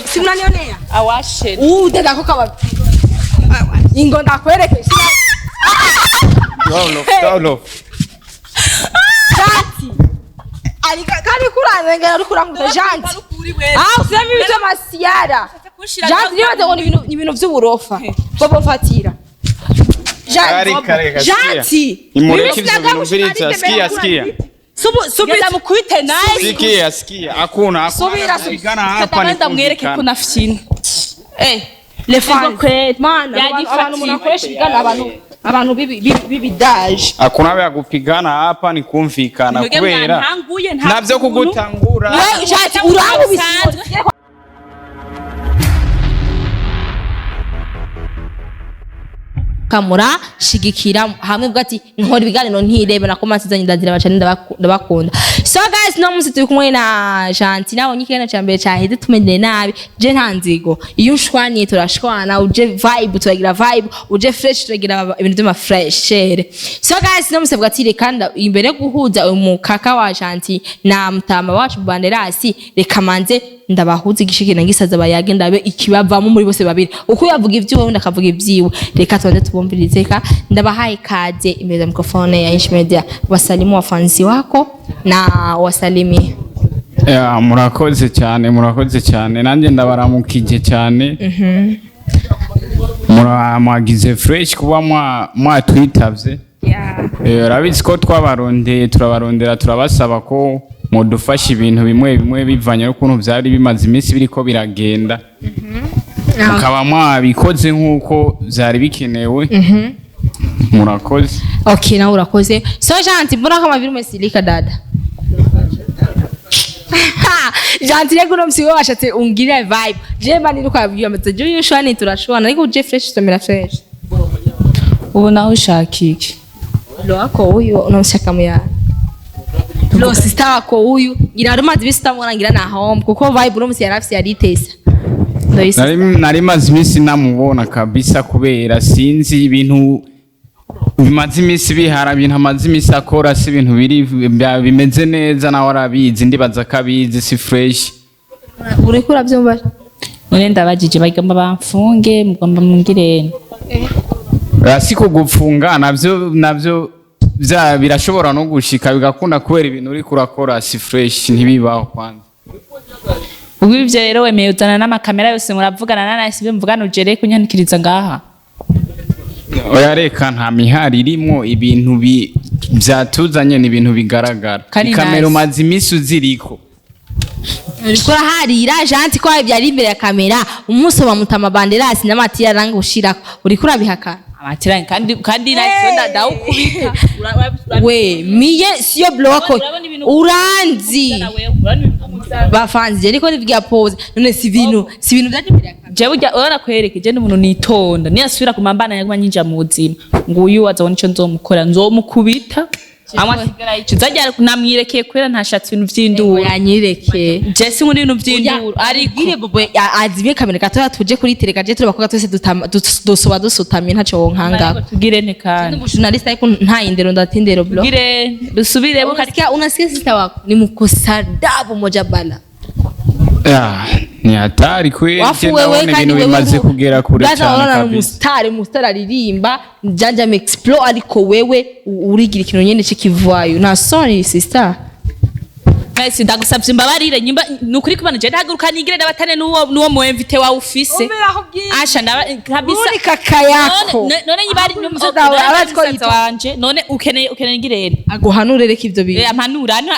Si mnanionea? Awashe. Dada ko kaba. Ingo ndakwereke. Download, download. Janti. Arika kandi kurangengera uri kuranguza Janti. Ah, useme ibintu by'amasiyara. Janti nibaze ngo ni ibintu ni ibintu by'uburofa. Bobo fatira. Kare, kare, kare, sikia. Janti. Nimureke ivyo bintu mviriza, sikia, sikia. Subu subu Genda mukubite naye. Sikia, sikia. Hakuna, hakuna. Subira, Kupigana hapa ni Ndamwereke kumvikana. ko nafyina. Eh, le fans. Kweli. Mana, Yagifatiye. abantu munakoresha ibiganiro abantu abantu bibidaje. Hakuna vya kupigana hapa ni kumvikana Mwebwe kubera mwantanguye, nta navyo kuntu. kugutangura. Wewe Janti urankubise. Bisanzwe. Kamura shigikira hamwe bwa ati nkora ibiganiro ntirebe na comments zanyu ndazira bacane ndabakunda. So guys, no munsi turi kumwe na Janti nabonye ikiganiro cya mbere cyaheze tumenyere nabi. Je nta nzigo, iyo ushwaniye turashwana, uje vibe turagira vibe, uje fresh turagira ibintu by'ama fresh. So guys, no munsi avuga ati reka imbere yo guhuza umukaka wa Janti na mutama wacu Banderasi, reka manze ndabahuza igishikira ngisaza bayage ndabe ikibavamo muri bose babiri, uko yavuga ibyiwe undi akavuga ibyiwe. Reka tubanze tubumvirize. Ka ndabahaye kaze imbere ya microphone ya Inch Media, wasalimu wafanzi wako na wasalimie. Ya, murakoze cyane, murakoze cyane, nanjye ndabaramukije cyane. Mwagize fresh kuba mwatwitavye. Urabizi ko twabarondeye, turabarondera, turabasaba ko mudufasha ibintu bimwe bimwe bivanye n'ukuntu vyari bimaze iminsi biriko biragenda, mukaba mwabikoze nk'uko vyari bikenewe. Murakoze. Okay, nawe urakoze. So Janti, mbona kama vile umesilika dada? Janti rego no msiwe washatse ungirira vibe. Je mba niri kwabwiye amaze je yushwani turashwana ariko uje fresh tumera fresh. Ubu naho ushaka iki? Lo wako huyu unamshaka muya. Lo sister wako huyu ngira rumaze ibisi utamubona ngira na home kuko vibe uno musi yarafise yaritesa. Ndoyisi. Nari maze iminsi namubona kabisa kubera sinzi ibintu bimaze iminsi bihara, ibintu amaze iminsi akora si ibintu biri bimeze neza, nawe arabizi, ndibaza ko abizi, si fresh. Uriko uravyumva? None ndabajije bagomba bamfunge, mugomba mungirene. Si kugupfunga navyo vya birashobora no gushika bigakunda kubera ibintu uriko urakora si fresh, ntibibaho kwanza. Ubwo ivyo rero wemeye uzana n'amakamera yose muravugana na nahise ibyo muvugana ujere kunyanikiriza ngaha. Oya reka, nta mihari irimwo, ibintu vyatuzanye ni ibintu bigaragara. Kandi Ikamera nice. umaze iminsi uziriko. Uriko uraharira Janti ko byari imbere ya kamera umunsi wa mutama Banderasi n'amatira aranga ushirako uriko urabihakana. Amatiranye kandi nahise ndawukubita. We miye siyo bloko Urabona ibintu- uranzi bafanzi ariko nivuga pause none si ibintu byaje imbere ya kamera. Jewe ujya urabona kwereke je n'umuntu nitonda niyasubira kumambana yaguma nyinjira mu buzima nguyu azabona ico nzomukora nzomukubita amwe asigara yicuza ajya namwirekeye kubera ntashatse ibintu vy'induru. Yanyireke. Je sinkunda ibintu vy'induru ariko Ariko bobo azimye kamera gatoya tuje kuri tereka je turabakobwa twese dusoba dusutamye ntaco wonkangako. Tugire nte kandi? Journalist ariko nta indero ndatindero bro. Tugire dusubiremo kandi. Unasikia sister wako ni mkosa adabu moja bala. Ya, ni hatari kweli. Wafu Je wewe ndabona kandi ibintu wewe bimaze kugera kure Blaza cyane urabona kabisa. Umusitari aririmba janja explore ariko wewe urigira ikintu nyene c'ikivayo nta soni sister. Guys, ndagusavye imbabarire nyimba nukuri kubana je ndahaguruka nigire ndabatane n'uwo mu invité wawe ufise. Asha ndaba kabisa. Uri kaka yako. None nyibari Umusaza wawe arazi ko umusaza wanje none ukeneye ngirene. Aguhanure reka ivyo bintu. Ampanura no,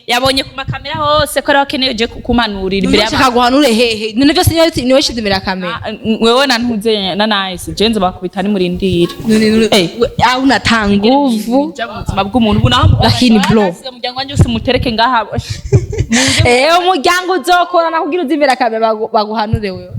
yabonye ku makamera hose ko ariho akeneye je kumanurira imbere None ushaka guhanure hehe? None vyose niwe shize imbere ya kamera. Ah, wewe na ntuze na nice je nzobakubita nimurindire. None au unatanga nguvu. Ja mu buzima bw'umuntu ubu naho Lakini bro. Umuryango wanje wose mutereke ngaha. Umuryango uzokorana kugira uze imbere ya kamera baguhanure wewe.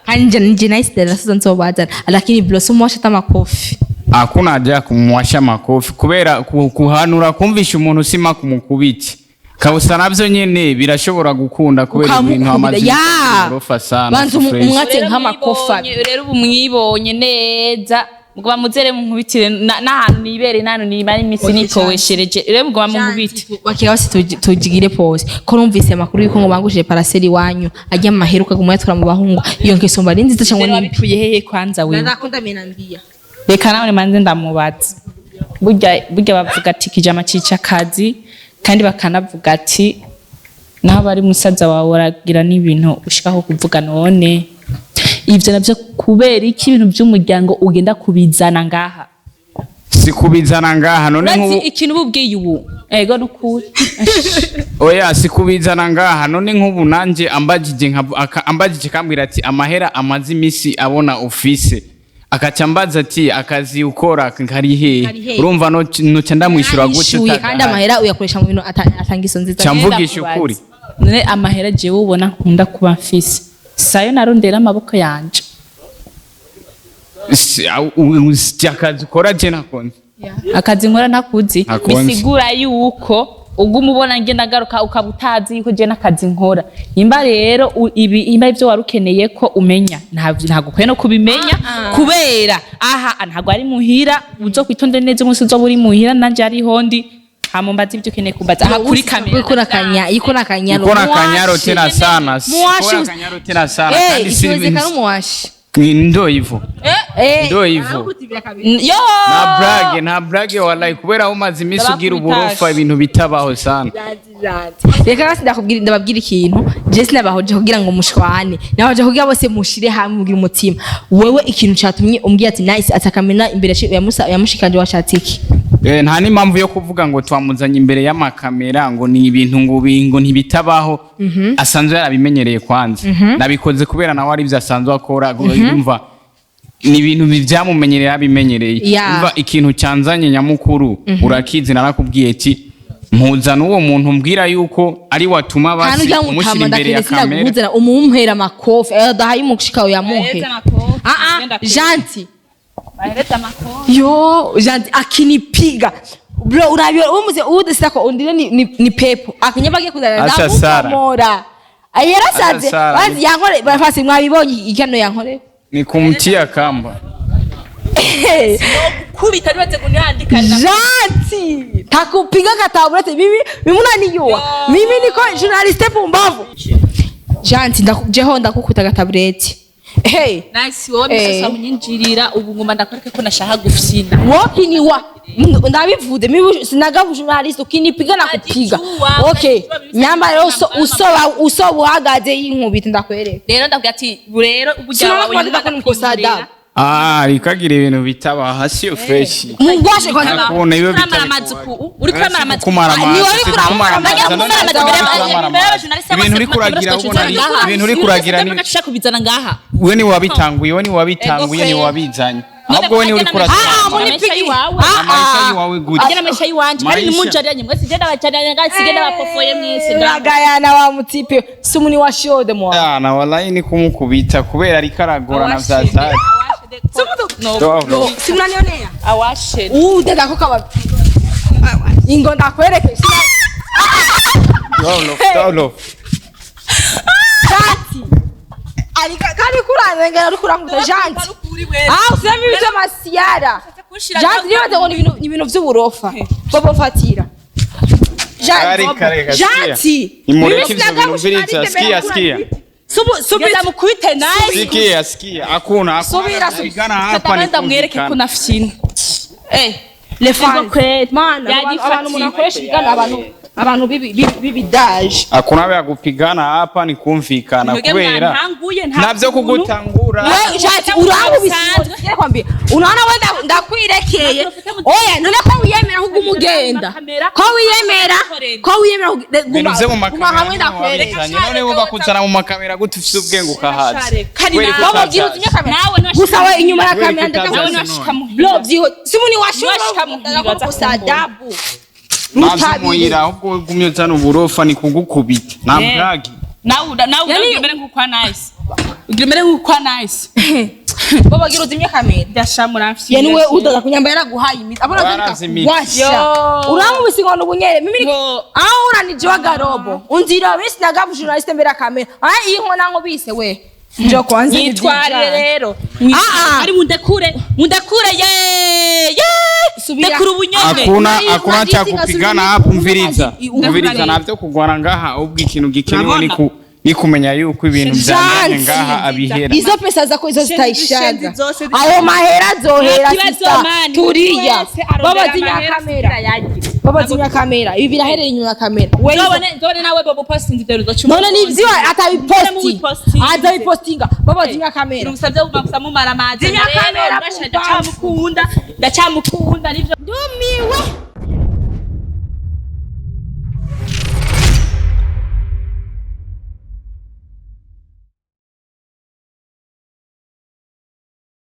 Kandi nje nice dela sasa nzobazana. Lakini bro sumwasha hata makofi. Hakuna haja ya kumwasha makofi kubera kuhanura kumvisha umuntu usima kumukubiti kabusa navyo nyene birashobora gukunda kubera ibintu amaze ya uburofa sana banza si fresh. umwatse nk'amakofa. Rero ubu mwibonye neza. Mugoma muzere munkubitire n'ahantu nibere, n'ahantu nimara imisi Okay, nitoweshereje rero mugoma munkubite. Bakira bose tugire pause ko numvise amakuru yuko ngo bangujije paraseri iwanyu ajya mu mahera ukaguma yatwara mu bahungu. Iyo ngeso mba ari nziza cyangwa Rero ni mbi? wabikuye hehe kwanza wewe? Ndakunda menambia. Reka nawe manze ndamubaza. Burya burya bavuga ati kijama cica akazi, kandi bakanavuga ati naho bari musaza wawe uragira n'ibintu ushikaho kuvuga. None ivyo navyo kubera iki ibintu vy'umuryango ugenda kubizana ngaha? Si kubizana ngaha none. Urazi Nk'ubu ikintu uba ubwiye ubu, ego nukuri. Oya, si kubizana ngaha. None nk'ubu nanje ambajije ambajije kambwira ati amahera amaze imisi abona ufise, akaca ambaza ati akazi ukora kari Kari hehe? hehe? Urumva noca ndamwishyura gutyo? Yishuye kandi amahera uyakoresha mu bintu atanga iso nziza. Ca mvugisha ukuri. None amahera jewe ubona nkunda kuba mfise, sayo narondera amaboko yanje? Si akazi ukora je nakonze. Akazi nkora ntakuzi? Ntakunzi. Bisigura yuko uguma ubona ngenda ngaruka ukaba utazi yuko je n'akazi nkora. Imba rero ibi imba ivyo wari ukeneye ko umenya, ntabwo ukwiye no kubimenya, kubera aha ntabwo ari muhira. Uzokwitonde neza umunsi uzoba uri muhira nanje ariho ndi, hama mbaze ibyo ukeneye kumbaza aha kuri kamera. Ikora kanya, ikora kanyaro. Ikora kanyaro tena sana. Muwashi. Ikora kanyaro tena sana. Eh, kandi si ikiwezekana umuwashi. Ndo hivyo. Eh. Ndo hivyo. Yo. Nta blague, nta blague wallahi, kubera umaze iminsi ugira uburofa, ibintu bitabaho sana. Reka basi ndakubwira, ndababwira ikintu. Je sinabahoje kugira ngo mushwane, nabahoje kugira bose mushire hamwe mugire umutima. Wewe ikintu catumye umbwira ati Nice atakamena imbere ya Musa yamushikanje, washatse iki? Eh, nta n'impamvu yo kuvuga ngo twamuzanye imbere y'amakamera ngo ni ibintu ngo ngo ntibitabaho, asanzwe yarabimenyereye. Kwanza nabikoze kubera nawe ari ibyo asanzwe akora. Yumva ni ibintu byamumenyereye, yabimenyereye. Umva, ikintu cyanzanye nyamukuru urakizi, narakubwiye ati mpuza n'uwo muntu mbwira yuko ari watuma Kandi basi ujya umushyira mutama imbere ya ndakire kamera. sinaguzana umumpera amakofi adahaye umushika yamuhe. Ah ah, Janti. Yo, Janti akinipiga. Bro, unavyo umuze udesako undile ni pepo. Akinyabagiye kuzana Acha Sara. ndamukomora. Yarasaze. Acha Sara. Bazi yankore bafasi mwabibonye ikano yankore. Ni kumtia kamba. Kubita nibaze kunyandika. Janti takupiga kataburete mimi mimi unanijua. Mimi niko journaliste pumbavu. Janti ndakujeho ndakukuta kataburete. Hey. Nice, wowe Eh. misasa munyinjirira ubu ngoma ndakwereka ko nashaka gufyina. Wokiniwa ndabivuze mimi sinaga journalist, ukinipiga na kupiga. Najijua, Okay. najijua, mimi Nyamba rero sinaga uso uhagaze yinkubita ndakwereka. Rero ndabwira ati rero uburyo Sinabona wawe kwandika ko nimkosa adabu. Ah, rikagira ibintu bitabaho sio fresh. Mugwashe kwanza. Nakubona iyo Uramara bitari amazuku, uri kuramara amazuku. kumara Ah, ni amazi, wowe si kuramara kumara amazi. amazi, none Kumara si amazi, kumara imbere amazi. y'abajournaliste Ibintu uri bose kuragira ubona ngaha. ibintu uri kuragira ni Ushaka kubizana ngaha. We ni wabitanguye, we ni wabitanguye, ni Ego wabizanye, ahubwo we ni uri Ah, kuratanga. munipigi. Amaisha y'iwawe. Ah, Amaisha ah. yiwawe gute? Agena maisha yiwanje kandi Maisha. nimunjariranye mwese, genda bacaranye ngaha, sigenda bapofoye mwese ngaha. Uragayana wa mutipe sumuni wa shode mwa. Ah, na wallahi ni kumukubita kubera ariko aragorana vya zari. No, Simnanionea. awashe. Udada ko kaba. Ingo ndakwereke. Dolo, dolo. Janti. Alika kari kurangana uri kuranguza Janti. Ah, useme ibintu by'amasiyara. Janti nibaze ngo ni ibintu by'uburofa. Bobo fatira. Kare, kare, sikia. Janti. Nimureke ivyo bintu mviriza, sikia, sikia. Subu subu Genda mukubite naye. Sikia, sikia. Hakuna, hakuna. Subira, subira. Kupigana hapa ni Ndamwereke ko kumvikana. nafyina. Eh, le fans. kweli. Mana, Yagifatiye. abantu munakoresha ibiganiro abantu bibidaje. Hakuna vya kupigana hapa, ni kumvikana Mwebwe kubera mwantanguye, nta navyo kuntu. kugutangura. Wewe Janti urangubise kwambia. Unaona wewe ndakwirekeye. Oya, none ko wiyemera ahubwo umugenda. Ko wiyemera, ko wiyemera Ibintu vyo mu guma makamera hamwe ndakwereka. wabizanye. None wowe bakuzana mu makamera gute ufise ubwenge ukahaza? Kari Kweli nawe. Baba kutazaza. gira utumye kamera. Nawe ntiwashika Gusa we inyuma ya Kweli kamera kutazaza Nawe ndakubona. ntiwashika muhira. Bro, vyiho simuni washura Ntiwashika muhira, ndakukosa adabu. Navyo muhira ahubwo ugumye uzana uburofa ni kugukubita. Nta Eh. bragi. Nawe nawe ugira umere nk'ukwa Nice. Ugira umere nk'ukwa Nice. Baba gira utumye kamera. Ndasha muramfyina. Yani we udaza kunyamba yaraguhaye imiti. Abona Warazi imiti. washa. Yo. Uramubise ngo nubunyere. Mimi Yo. aho uranijiwa garobo. Unzira bisi nagabu journaliste mbere ya kamera. Ah, iyi nkona ngo bise we. Njo kwanza. Nyitwarire rero. Ah, ah. Ari mundekure, mundekure, ye ye. Subira. Ndekure ubunyene. Hakuna Unai- hakuna cha unajisi kupigana ngasubira hapo. Umviriza, umviriza, Ndakubariye. navyo kugwana ngaha. Ubwo ikintu gikenewe ni Urabona? ku ni kumenya yuko ibintu vyandanye Jansi. ngaha abihera. Izo pesa zako izo zitaishaga. Shenzi zose Ayo mahera azohera. Nta kibazo, Sister, mani. turiya. Wese arondera Babazimya amahera kamera, kugira yagire. babazimya kamera, ibi biraherera inyuma ya kamera. We Nzobone nawe bobo postinze ivyo ruzoca. None nivyo atabiposti? Mubipostinze. Azabipostinga babazimya kamera. Musabye kuva mumara amazi. Zimya kamera, Ndacamukunda, ndacamukunda nivyo. Ndumiwe.